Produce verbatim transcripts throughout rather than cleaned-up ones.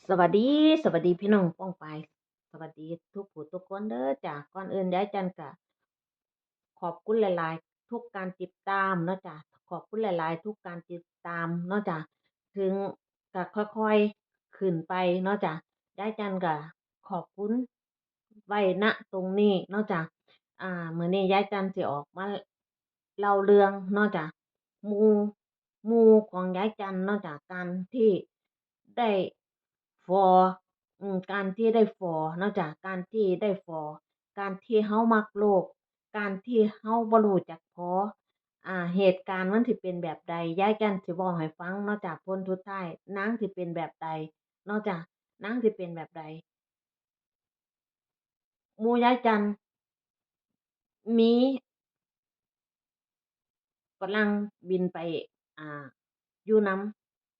สวัสดี สวัสดีพี่น้องป้องปาย สวัสดีทุกผู้ทุกคนเด้อจ้ะ ก่อนอื่นยายจันก็ขอบคุณหลายๆ ทุกการติดตามเนาะจ้ะ ขอบคุณหลายๆ ทุกการติดตามเนาะจ้ะ ถึงก็ค่อยๆ ขึ้นไปเนาะจ้ะ ยายจันก็ขอบคุณไว้ ณ ตรงนี้เนาะจ้ะ อ่า มื้อนี้ยายจันสิออกมาเล่าเรื่องเนาะจ้ะ หมู่ หมู่ของยายจันเนาะจ้ะ การที่ได้ฝอ อืม การที่ได้ฝอเนาะจ้ะ การที่ได้ฝอ การที่เฮามักโลภ การที่เฮาบ่รู้จักพอ อ่า เหตุการณ์มันสิเป็นแบบใด ยายจันสิเว้าให้ฟังเนาะจ้ะ ผลสุดท้ายนางสิเป็นแบบใดเนาะจ้ะ นางสิเป็นแบบใด หมู่ยายจันมีฝรั่งบินไป อ่า อยู่น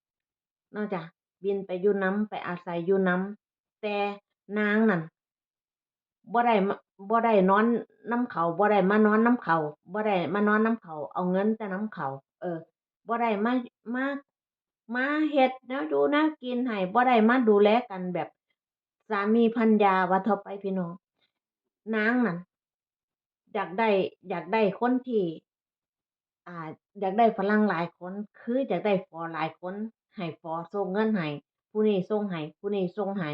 ำเนาะจ้ะ บินไปอยู่นำ ไปอาศัยอยู่นำ แต่นางนั่น บ่ได้มา บ่ได้นอนนำเขา บ่ได้มานอนนำเขา บ่ได้มานอนนำเขา เอาเงินแต่นำเขา เออ บ่ได้มา มา มาเฮ็ดแนวอยู่แนวกินให้ บ่ได้มาดูแลกันแบบสามีภรรยาว่าเถาะไปพี่น้อง นางนั่นอยากได้ อยากได้คนที่ อ่า อยากได้ฝรั่งหลายคน คืออยากได้ฝอหลายคน ให้ฝอส่งเงินให้ ผู้นี้ส่งให้ ผู้นี้ส่งให้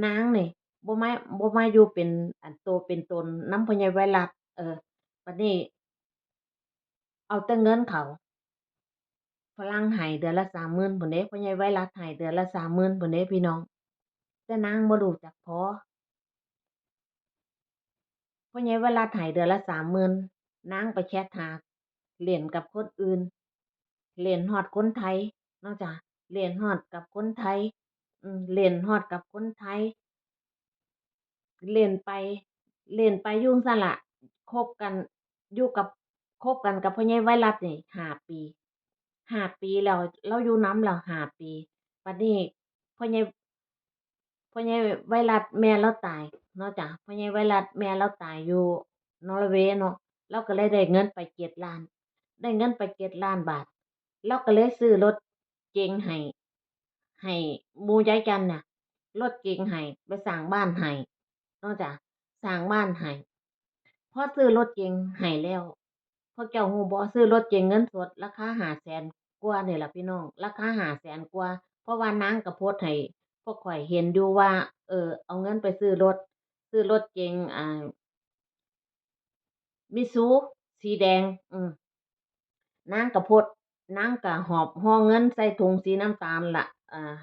นางนี่บ่มา บ่มาอยู่เป็นอันโตเป็นตนนำพ่อใหญ่ไวรัส เออ บัดนี้ เอาแต่เงินเขา ฝรั่งให้เดือนละสามหมื่นพุ้นเด้ พ่อใหญ่ไวรัสให้เดือนละสามหมื่นพุ้นเด้พี่น้อง แต่นางบ่รู้จักพอ พ่อใหญ่ไวรัสให้เดือนละสามหมื่น นางไปแชตหา เล่นกับคนอื่น เล่นฮอดคนไทยเนาะจ้ะ เล่นฮอดกับคนไทย อืม เล่นฮอดกับคนไทย เล่นไป เล่นไปอยู่จั่งซั้นล่ะ คบกัน อยู่กับ คบกันกับพ่อใหญ่ไวรัสนี่ห้าปี ห้าปีแล้ว ลาวอยู่นำแล้วห้าปี บัดนี้พ่อใหญ่ พ่อใหญ่ไวรัสแม่ลาวตายเนาะจ้ะ พ่อใหญ่ไวรัสแม่ลาวตายอยู่นอร์เวย์เนาะ ลาวก็เลยได้เงินไปเจ็ดล้าน ได้เงินไปเจ็ดล้านบาท ลาวก็เลยซื้อรถเก๋งให้ ให้หมู่ยายจันน่ะ รถเก๋งให้ ไปสร้างบ้านให้เนาะจ้ะ สร้างบ้านให้ พอซื้อรถเก๋งให้แล้ว พวกเจ้าฮู้บ่ ซื้อรถเก๋งเงินสดราคาห้าแสนกว่านี่ล่ะพี่น้อง ราคาห้าแสนกว่า เพราะว่านางก็โพสต์ให้พวกข้อยเห็นอยู่ว่า เออ เอาเงินไปซื้อรถ ซื้อรถเก๋ง อ่า มิตซู สีแดง อืม นางก็โพสต์ นางก็หอบห่อเงินใส่ถุงสีน้ำตาลล่ะ อ่า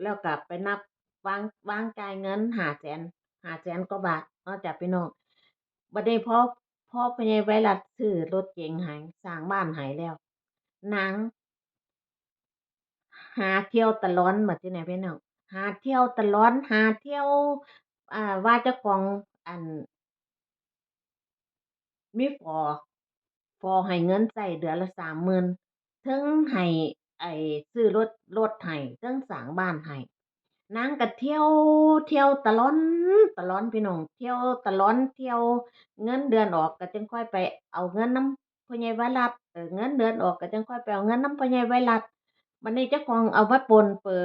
แล้วก็ไปนับวาง วางจ่ายเงินห้าแสน ห้าแสนกว่าบาทเนาะจ้ะพี่น้อง บัดนี้พอ พอพ่อใหญ่ไวรัสซื้อรถเก๋งให้ สร้างบ้านให้แล้ว นาง หาเที่ยวตะลอนบัดทีนี้พี่น้อง หาเที่ยวตะลอน หาเที่ยว อ่า ว่าเจ้าของ อัน มีฝอ ฝอให้เงินใช้เดือนละสามหมื่น เทิงให้ ไอ้ ซื้อรถ รถให้ เทิงสร้างบ้านให้ นางก็เที่ยว เที่ยวตะลอน ตะลอนพี่น้อง เที่ยวตะลอน เที่ยว เงินเดือนออกก็จั่งค่อยไปเอาเงินนำพ่อใหญ่ไวรัส เออ เงินเดือนออกก็จั่งค่อยไปเอาเงินนำพ่อใหญ่ไวรัส บัดนี้เจ้าของเอามาปนเปื้อ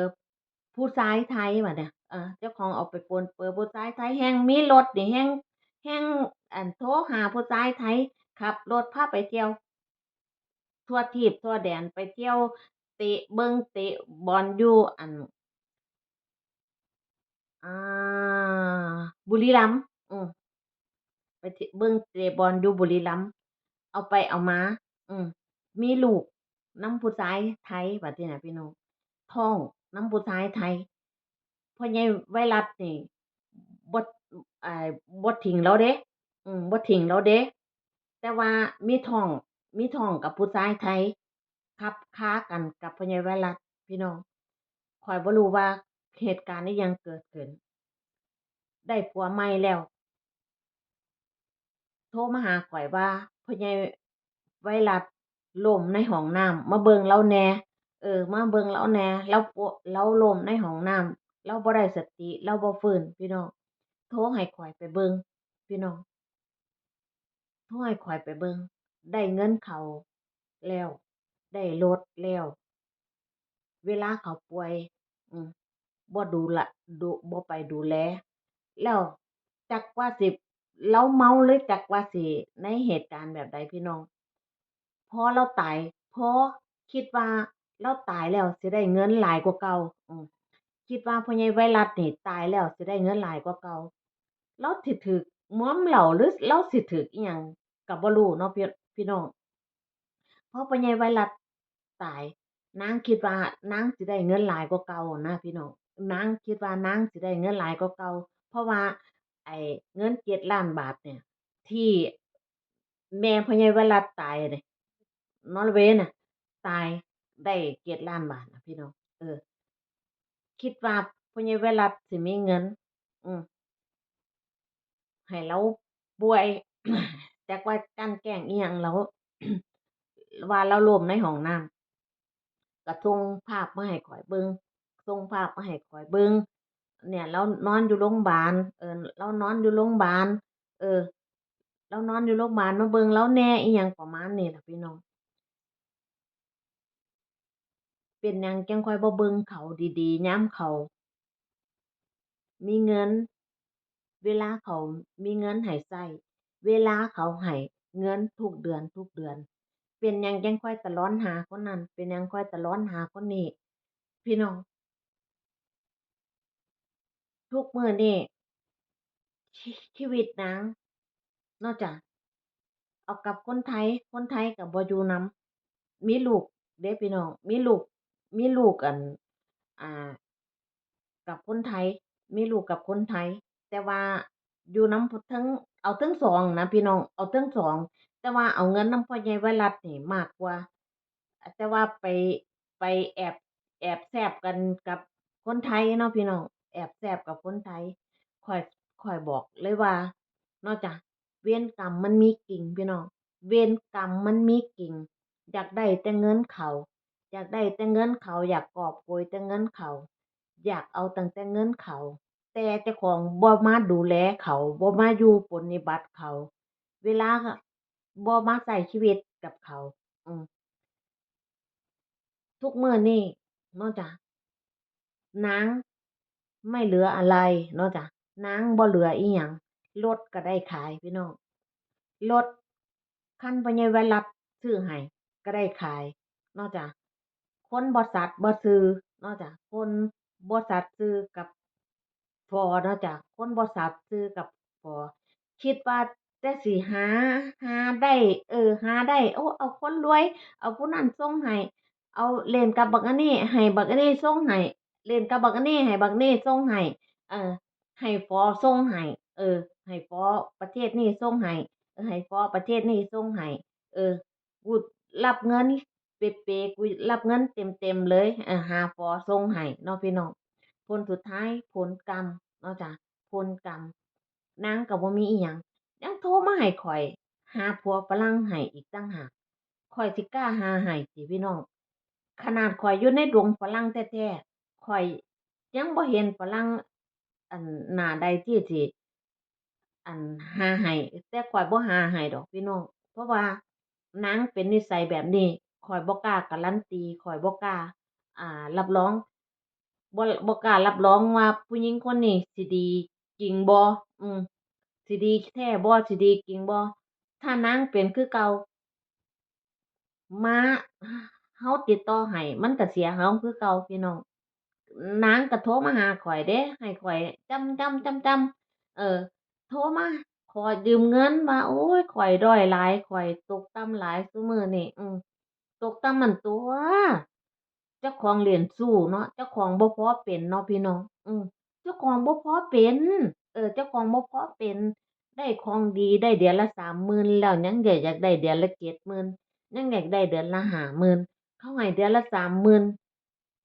ผู้ชายไทยบัดเนี่ย เออ เจ้าของเอาไปปนเปื้อผู้ชายไทย แฮ่งมีรถนี่ แฮ่ง แฮ่ง อัน โทรหาผู้ชายไทย ขับรถพาไปเที่ยว ทั่วทีปทั่วแดน ไปเที่ยวเตะเบิ่งเตะบอลอยู่ อัน อ่า บุรีรัมย์ อืม ไปเตะเบิ่งเตะบอลอยู่บุรีรัมย์ เอาไปเอามา อืม มีลูกนำผู้ชายไทย บัดนี้นะพี่น้อง ท้องนำผู้ชายไทย พ่อใหญ่ไวรัสนี่ บ่ อ่า บ่ถิ้งลาวเด้ อืม บ่ถิ้งลาวเด้ แต่ว่ามีท้อง มีท้องกับผู้ชายไทย คับคากันกับพ่อใหญ่ไวรัส พี่น้อง ข้อยบ่รู้ว่าเหตุการณ์อิหยังเกิดขึ้น ได้ผัวใหม่แล้ว โทรมาหาข้อยว่า พ่อใหญ่ไวรัสล้มในห้องน้ำ มาเบิ่งลาวแหน่ เออ มาเบิ่งลาวแหน่ ลาวปว- ลาวล้มในห้องน้ำ ลาวบ่ได้สติ ลาวบ่ฟื้น พี่น้อง โทรให้ข้อยไปเบิ่ง พี่น้อง โทรให้ข้อยไปเบิ่ง ได้เงินเข้าแล้ว ได้รถแล้ว เวลาเขาป่วย อืม บ่ดูละ ดู บ่ไปดูแล แล้วจักว่าสิ ลาวเมาหรือจักว่าสิในเหตุการณ์แบบใดพี่น้อง พอลาวตาย พอคิดว่าลาวตายแล้วสิได้เงินหลายกว่าเก่า อืม คิดว่าพ่อใหญ่ไวรัสนี่ตายแล้วสิได้เงินหลายกว่าเก่า ลาวสิถืกมอมเหล้าหรือลาวสิถืกอิหยังก็บ่รู้เนาะพี่ พี่น้อง พอพ่อใหญ่ไวรัสตาย นางคิดว่านางสิได้เงินหลายกว่าเก่านะพี่น้อง นางคิดว่านางสิได้เงินหลายกว่าเก่า เพราะว่าไอ้เงินเจ็ดล้านบาทเนี่ย ที่แม่พ่อใหญ่ไวรัสตายเนี่ย นอร์เวย์น่ะ ตายได้เจ็ดล้านบาทนะพี่น้อง เออ คิดว่าพ่อใหญ่ไวรัสสิมีเงิน อืม ให้ลาวป่วย จักว่ากั้นแกล้งอิหยังลาว ว่าลาวล้มในห้องน้ำ ก็ส่งภาพมาให้ข้อยเบิ่ง ส่งภาพมาให้ข้อยเบิ่ง เนี่ย ลาวนอนอยู่โรงบาล เออ ลาวนอนอยู่โรงบาล เออ ลาวนอนอยู่โรงบาล มาเบิ่งลาวแหน่ อิหยังประมาณนี้ล่ะพี่น้อง เป็นหยังจั่งค่อยบ่เบิ่งเขาดีๆ ยามเขามีเงิน เวลาเขามีเงินให้ใช้ เวลาเขาให้เงินทุกเดือน ทุกเดือน เป็นหยังจั่งค่อยตะลอนหาคนนั้น เป็นหยังค่อยตะลอนหาคนนี้ พี่น้อง ทุกมื้อนี้ ชี- ชีวิตนางเนาะจ้ะ เอากับคนไทย คนไทยก็บ่อยู่นำ มีลูกเด้พี่น้อง มีลูก มีลูก อัน อ่า กับคนไทย มีลูกกับคนไทย แต่ว่าอยู่นำเทิง เอาเทิงสองนะพี่น้อง เอาเทิงสอง แต่ว่าเอาเงินนำพ่อใหญ่ไวรัสนี่มากกว่า แต่ว่าไป ไปแอบ แอบแซบกันกับคนไทยเนาะพี่น้อง แอบแซบกับคนไทย ข้อย ข้อยบอกเลยว่า เนาะจ้ะ เวรกรรมมันมีจริงพี่น้อง เวรกรรมมันมีจริง อยากได้แต่เงินเขา อยากได้แต่เงินเขา อยากกอบโกยแต่เงินเขา อยากเอาตั้งแต่เงินเขา แต่เจ้าของบ่มาดูแลเขา บ่มาอยู่ปรนนิบัติเขา เวลา บ่มาใช้ชีวิตกับเขา อืม ทุกมื้อนี้เนาะจ้ะ นางไม่เหลืออะไรเนาะจ้ะ นางบ่เหลืออิหยัง รถก็ได้ขายพี่น้อง รถคันพ่อใหญ่ไวรัสซื้อให้ก็ได้ขายเนาะจ้ะ คนบ่สัตย์บ่ซื่อเนาะจ้ะ คนบ่สัตย์ซื่อกับ ฝอเนาะจ้ะ คนบ่สัตย์ซื่อกับฝอ คิดว่าแต่สิหา หาได้ เออ หาได้ โอ้ เอาคนรวย เอาผู้นั้นส่งให้ เอาเล่นกับบักอันนี้ ให้บักอันนี้ส่งให้ เล่นกับบักอันนี้ ให้บักนี้ส่งให้ เออ ให้ฝอส่งให้ เออ ให้ฝอประเทศนี้ส่งให้ เออ ให้ฝอประเทศนี้ส่งให้ เออ กูรับเงินเป๊ะๆ กูรับเงินเต็มๆ เลย เออ หาฝอส่งให้เนาะพี่น้อง ผลสุดท้าย ผลกรรมเนาะจ้ะ ผลกรรม นางก็บ่มีอิหยัง ยังโทรมาให้ข้อย หาผัวฝรั่งให้อีกต่างหาก ข้อยสิกล้าหาให้ติพี่น้อง ขนาดข้อยอยู่ในดงฝรั่งแท้ๆ ข้อยยังบ่เห็นฝรั่ง อัน หน้าใดที่สิ อัน หาให้ แต่ข้อยบ่หาให้ดอกพี่น้อง เพราะว่านางเป็นนิสัยแบบนี้ ข้อยบ่กล้าการันตี ข้อยบ่กล้า อ่า รับรอง บ่ บ่กล้ารับรองว่าผู้หญิงคนนี้สิดีจริงบ่ อืม สิดีแท้บ่ สิดีจริงบ่ ถ้านางเป็นคือเก่า มา เฮาติดต่อให้ มันก็เสียเฮาคือเก่าพี่น้อง นางก็โทรมาหาข้อยเด้ ให้ข้อยจ่ำๆๆๆ เออ โทรมาขอยืมเงินว่า โอ้ย ข้อยด้อยหลาย ข้อยตกต่ำหลายซุมื้อนี้ อืม ตกต่ำนั่นตั่ว เจ้าของเล่นชู้เนาะ เจ้าของบ่พอเป็นเนาะพี่น้อง อืม เจ้าของบ่พอเป็น เออ เจ้าของบ่พอเป็น ได้ของดี ได้เดือนละสามหมื่น แล้วยังอยาก อยากได้เดือนละเจ็ดหมื่น ยังอยากได้เดือนละห้าหมื่น เขาให้เดือนละสามหมื่น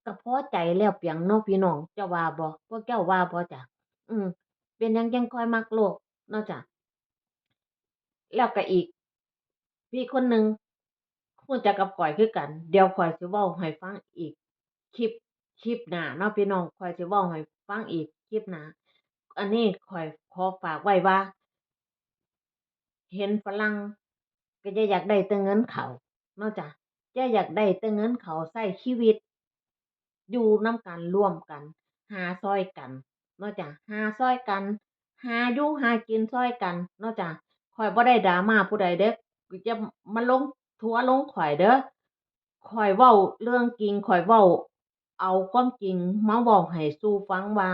ก็พอใจแล้วเปียงเนาะพี่น้อง เจ้าว่าบ่ พวกเจ้าว่าบ่จ้ะ อืม เป็นหยังจั่งค่อยมักโลกเนาะจ้ะ แล้วก็อีก พี่คนหนึ่ง รู้จักกับข้อยคือกัน เดี๋ยวข้อยสิเว้าให้ฟังอีก คลิป คลิปหน้าเนาะพี่น้อง ข้อยสิเว้าให้ฟังอีกคลิปหน้า อันนี้ข้อยขอฝากไว้ว่า เห็นฝรั่งก็อย่าอยากได้แต่เงินเขาเนาะจ้ะ อย่าอยากได้แต่เงินเขา ใช้ชีวิต อยู่นำกัน ร่วมกัน หาซ่อยกันเนาะจ้ะ หาซ่อยกัน หาอยู่หากินซ่อยกันเนาะจ้ะ ข้อยบ่ได้ดราม่าผู้ใดเด้อ อย่ามาลงทัวร์ลงข้อยเด้อ ข้อยเว้าเรื่องจริง ข้อยเว้าเอาความจริงมาเว้าให้สู่ฟังว่า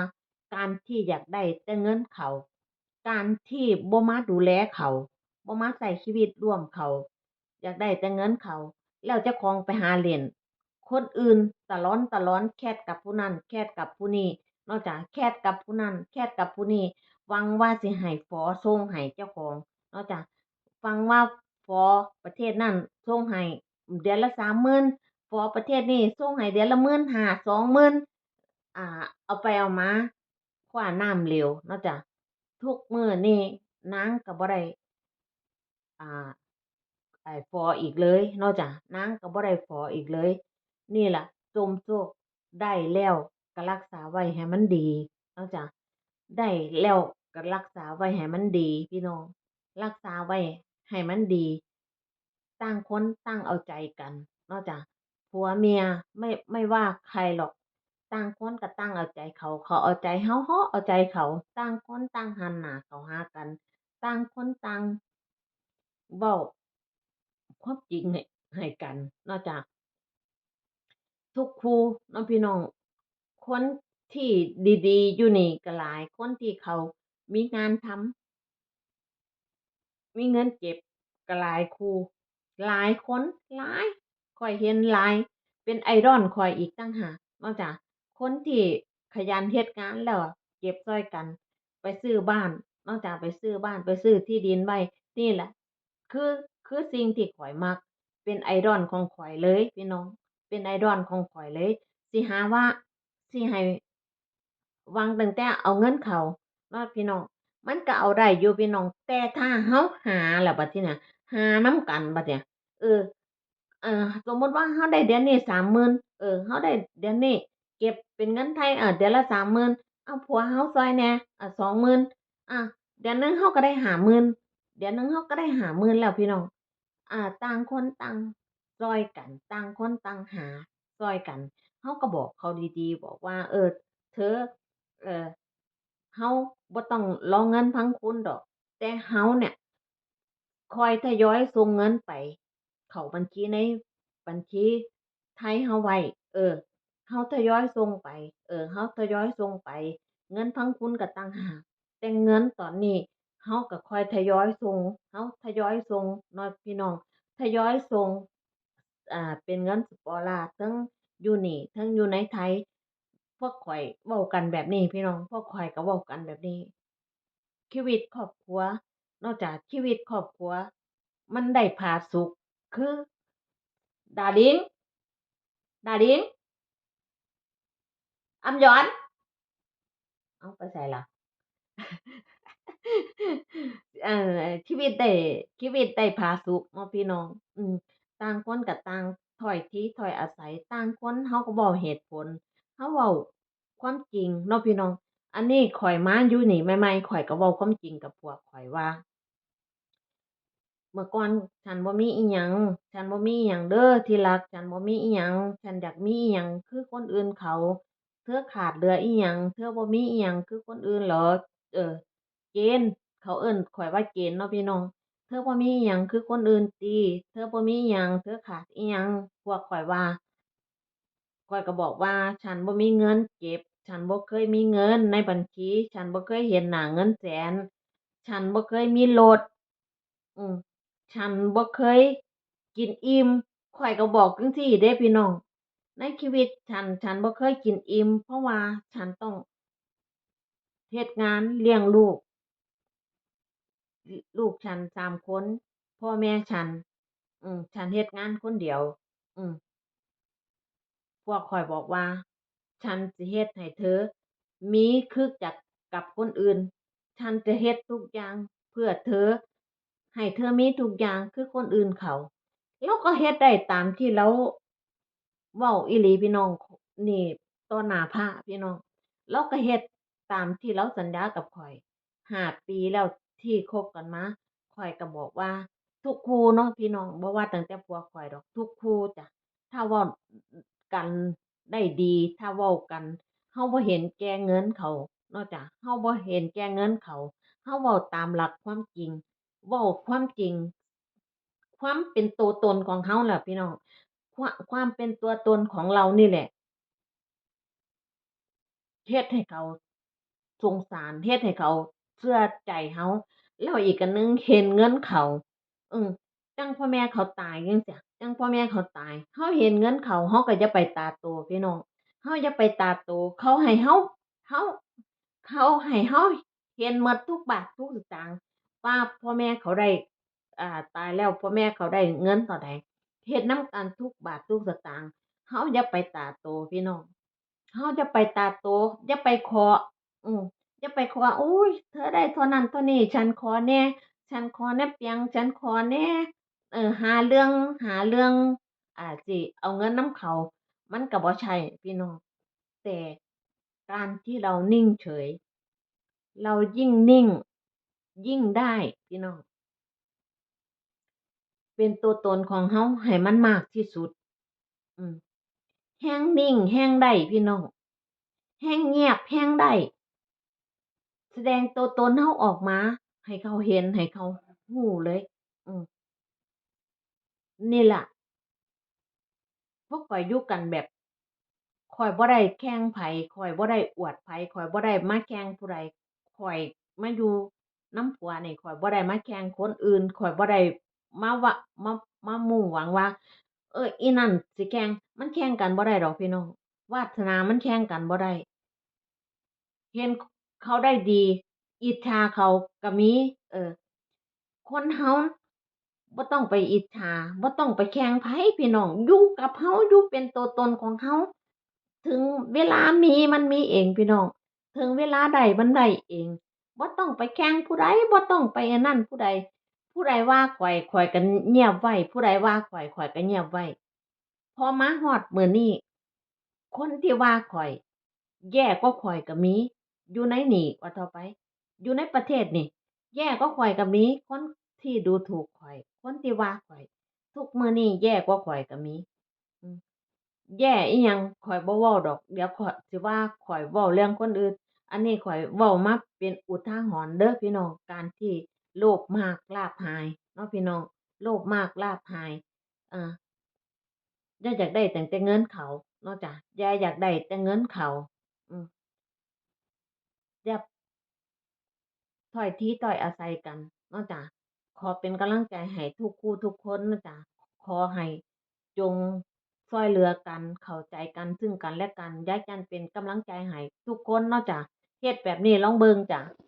การที่อยากได้แต่เงินเขา การที่บ่มาดูแลเขา บ่มาใช้ชีวิตร่วมเขา อยากได้แต่เงินเขา แล้วเจ้าของไปหาเล่นคนอื่นตะลอนตะลอน แชตกับผู้นั้น แชตกับผู้นี้เนาะจ้ะ แชตกับผู้นั้น แชตกับผู้นี้ หวังว่าสิให้ฝอส่งให้เจ้าของเนาะจ้ะ หวังว่าฝอประเทศนั้นส่งให้เดือนละสามหมื่น ฝอประเทศนี้ส่งให้เดือนละหมื่นห้า สองหมื่น อ่า เอาไปเอามา คว้าน้ำเหลวเนาะจ้ะ ทุกมื้อนี้นางก็บ่ได้ อ่า ไอ้ฝออีกเลยเนาะจ้ะ นางก็บ่ได้ฝออีกเลย นี่ล่ะ สมโชคได้แล้วก็รักษาไว้ให้มันดีเนาะจ้ะ ได้แล้วก็รักษาไว้ให้มันดีพี่น้อง รักษาไว้ให้มันดี ต่างคนต่างเอาใจกันเนาะจ้ะ ผัวเมียไม่ ไม่ว่าใครหรอก ต่างคนก็ต่างเอาใจเขา เขาเอาใจเฮา เฮาเอาใจเขา ต่างคนต่างหันหน้าเข้าหากัน ต่างคนต่างเว้าความจริงให้ ให้กันเนาะจ้ะ ทุกคู่เนาะพี่น้อง คนที่ดีๆอยู่นี่ก็หลาย คนที่เขามีงานทำ มีเงินเก็บก็หลายคู่ หลายคน หลาย ข้อยเห็นหลาย เป็นไอดอลข้อยอีกต่างหากเนาะจ้ะ คนที่ขยันเฮ็ดงานแล้วเก็บซ่อยกัน ไปซื้อบ้านเนาะจ้ะ ไปซื้อบ้าน ไปซื้อที่ดินไว้ นี่แหละ คือ คือสิ่งที่ข้อยมัก เป็นไอดอลของข้อยเลยพี่น้อง เป็นไอดอลของข้อยเลย สิหาว่า สิให้ หวังตั้งแต่เอาเงินเขาเนาะพี่น้อง มันก็เอาได้อยู่พี่น้อง แต่ถ้าเฮาหาแล้วบัดทีเนี้ย หานำกันบัดเนี้ย เออ เออ สมมุติว่าเฮาได้เดือนนี้สามหมื่น เออ เฮาได้เดือนนี้เก็บเป็นเงินไทย เออ เดือนละสามหมื่น เอาผัวเฮาซ่อยแหน่ อ่ะ สองหมื่น อ่ะ เดือนหนึ่งเฮาก็ได้ห้าหมื่น เดือนหนึ่งเฮาก็ได้ห้าหมื่นแล้วพี่น้อง อ่า ต่างคนต่างซ่อยกัน ต่างคนต่างหาซ่อยกัน เฮาก็บอกเขาดีๆ บอกว่า เออ เธอ เออ เฮาบ่ต้องรอเงินพังคุณดอก แต่เฮาเนี่ย คอยทยอยส่งเงินไป เข้าบัญชีในบัญชีไทยเฮาไว้ เออ เฮาทยอยส่งไป เออ เฮาทยอยส่งไป เงินพังคุณก็ต่างหาก แต่เงินตอนนี้เฮาก็คอยทยอยส่ง เฮาทยอยส่งเนาะพี่น้อง ทยอยส่ง อ่า เป็นเงินสปอลลาร์ ทั้งอยู่นี่ ทั้งอยู่ในไทย พวกข้อยเว้ากันแบบนี้พี่น้อง พวกข้อยก็เว้ากันแบบนี้ ชีวิตครอบครัว นอกจากชีวิตครอบครัว มันได้ผาสุก คือ ดาริง ดาริง อำหยอน เอ้า ไปไสล่ะ เอ่อ ชีวิตได้ ชีวิตได้ผาสุกเนาะพี่น้อง อืม ต่างคนก็ต่างถ้อยทีถ้อยอาศัย ต่างคนเฮาก็เว้าเหตุผล เฮาเว้าความจริงเนาะพี่น้อง อันนี้ข้อยมาอยู่นี่ใหม่ๆ ข้อยก็เว้าความจริงกับผัวข้อยว่า เมื่อก่อนฉันบ่มีอิหยัง ฉันบ่มีอิหยังเด้อที่รัก ฉันบ่มีอิหยัง ฉันอยากมีอิหยังคือคนอื่นเขา เธอขาดเหลืออิหยัง เธอบ่มีอิหยังคือคนอื่นเหรอ เออ เจน เขาเอิ้นข้อยว่าเจนเนาะพี่น้อง เธอบ่มีอิหยังคือคนอื่นติ เธอบ่มีอิหยัง เธอขาดอิหยัง พวกข้อยว่า ข้อยก็บอกว่าฉันบ่มีเงินเก็บ ฉันบ่เคยมีเงินในบัญชี ฉันบ่เคยเห็นหน้าเงินแสน ฉันบ่เคยมีรถ อืม ฉันบ่เคยกินอิ่ม ข้อยก็บอกจั่งซี้เด้พี่น้อง ในชีวิตฉัน ฉันบ่เคยกินอิ่ม เพราะว่าฉันต้องเฮ็ดงานเลี้ยงลูก ลูกฉันสามคน พ่อแม่ฉัน อืม ฉันเฮ็ดงานคนเดียว อืม พวกข้อยบอกว่า ฉันสิเฮ็ดให้เธอมีคือจักกับคนอื่น ฉันจะเฮ็ดทุกอย่างเพื่อเธอ ให้เธอมีทุกอย่างคือคนอื่นเขา ลาวก็เฮ็ดได้ตามที่ลาวเว้าอีหลีพี่น้อง นี่ต่อหน้าพระพี่น้อง ลาวก็เฮ็ดตามที่ลาวสัญญากับข้อย ห้าปีแล้วที่คบกันมา ข้อยก็บอกว่าทุกคู่เนาะพี่น้อง บ่ว่าตั้งแต่ผัวข้อยดอก ทุกคู่จ้ะ ถ้าเว้ากันได้ดี ถ้าเว้ากัน เราบ่เห็นแก่เงินเขาเนาะจ้ะ เราบ่เห็นแก่เงินเขา เราเว้าตามหลักความจริง เว้าความจริง ความเป็นตัวตนของเราแหละพี่น้อง ความ ความเป็นตัวตนของเรานี่แหละ เฮ็ดให้เขาสงสาร เฮ็ดให้เขาเชื่อใจเรา แล้วอีกอันหนึ่งเห็นเงินเขา อืม จั่งพ่อแม่เขาตายจั่งซี้ จั่งพ่อแม่เขาตาย เราเห็นเงินเขา เราก็อย่าไปตาโตพี่น้อง เราอย่าไปตาโต เขาให้เรา เรา เขาให้เราเห็นหมดทุกบาททุกสตางค์ ว่าพ่อแม่เขาได้ อ่า ตายแล้วพ่อแม่เขาได้เงินเท่าใด เฮ็ดนำกันทุกบาททุกสตางค์ เราอย่าไปตาโตพี่น้อง เราอย่าไปตาโต อย่าไปขอ อืม อย่าไปขอ โอ๊ย เธอได้เท่านั้นเท่านี้ ฉันขอแหน่ ฉันขอแหน่เปียง ฉันขอแหน่ เออ หาเรื่อง หาเรื่อง อ่า สิเอาเงินนำเขา มันก็บ่ใช่พี่น้อง แต่การที่เรานิ่งเฉย เรายิ่งนิ่ง ยิ่งได้พี่น้อง เป็นตัวตนของเราให้มันมากที่สุด อืม แฮ่งนิ่งแฮ่งได้พี่น้อง แฮ่งเงียบแฮ่งได้ แสดงตัวตนเราออกมา ให้เขาเห็น ให้เขารู้เลย อืม นี่ล่ะ พวกข้อยอยู่กันแบบ ข้อยบ่ได้แข่งไผ ข้อยบ่ได้อวดไผ ข้อยบ่ได้มาแข่งผู้ใด ข้อยมาอยู่นำผัวนี่ ข้อยบ่ได้มาแข่งคนอื่น ข้อยบ่ได้มาว่า มา มามุ่งหวังว่า เออ อีนั่นสิแข่ง มันแข่งกันบ่ได้ดอกพี่น้อง วาสนามันแข่งกันบ่ได้ เห็นเขาได้ดี อิจฉาเขาก็มี เออ คนเราบ่ต้องไปอิจฉา บ่ต้องไปแข่งไผพี่น้อง อยู่กับเรา อยู่เป็นตัวตนของเรา ถึงเวลามีมันมีเองพี่น้อง ถึงเวลาได้มันได้เอง บ่ต้องไปแข่งผู้ใด บ่ต้องไปอันนั้นผู้ใด ผู้ใดว่าข้อย ข้อยก็เงียบไว้ ผู้ใดว่าข้อย ข้อยก็เงียบไว้ พอมาฮอดมื้อนี้ คนที่ว่าข้อย แย่กว่าข้อยก็มี อยู่ในนี่ ว่าต่อไป อยู่ในประเทศนี่ แย่กว่าข้อยก็มี คนที่ดูถูกข้อย คนที่ว่าข้อย ทุกมื้อนี้แย่กว่าข้อยก็มี อืม แย่อิหยัง ข้อยบ่เว้าดอก เดี๋ยวข้อยสิว่าข้อยเว้าเรื่องคนอื่น อันนี้ข้อยเว้ามาเป็นอุทาหรณ์เด้อพี่น้อง การที่โลภมากลาภหายเนาะพี่น้อง โลภมากลาภหาย อ่า อย่าอยากได้ตั้งแต่เงินเขาเนาะจ้ะ อย่าอยากได้แต่เงินเขา อืม อย่าถ้อยทีถ้อยอาศัยกันเนาะจ้ะ ขอเป็นกำลังใจให้ทุกคู่ทุกคนเนาะจ้ะ ขอให้จงซ่อยเหลือกัน เข้าใจกันซึ่งกันและกัน ยายจันเป็นกำลังใจให้ทุกคนเนาะจ้ะ เฮ็ดแบบนี้ลองเบิ่งจ้ะ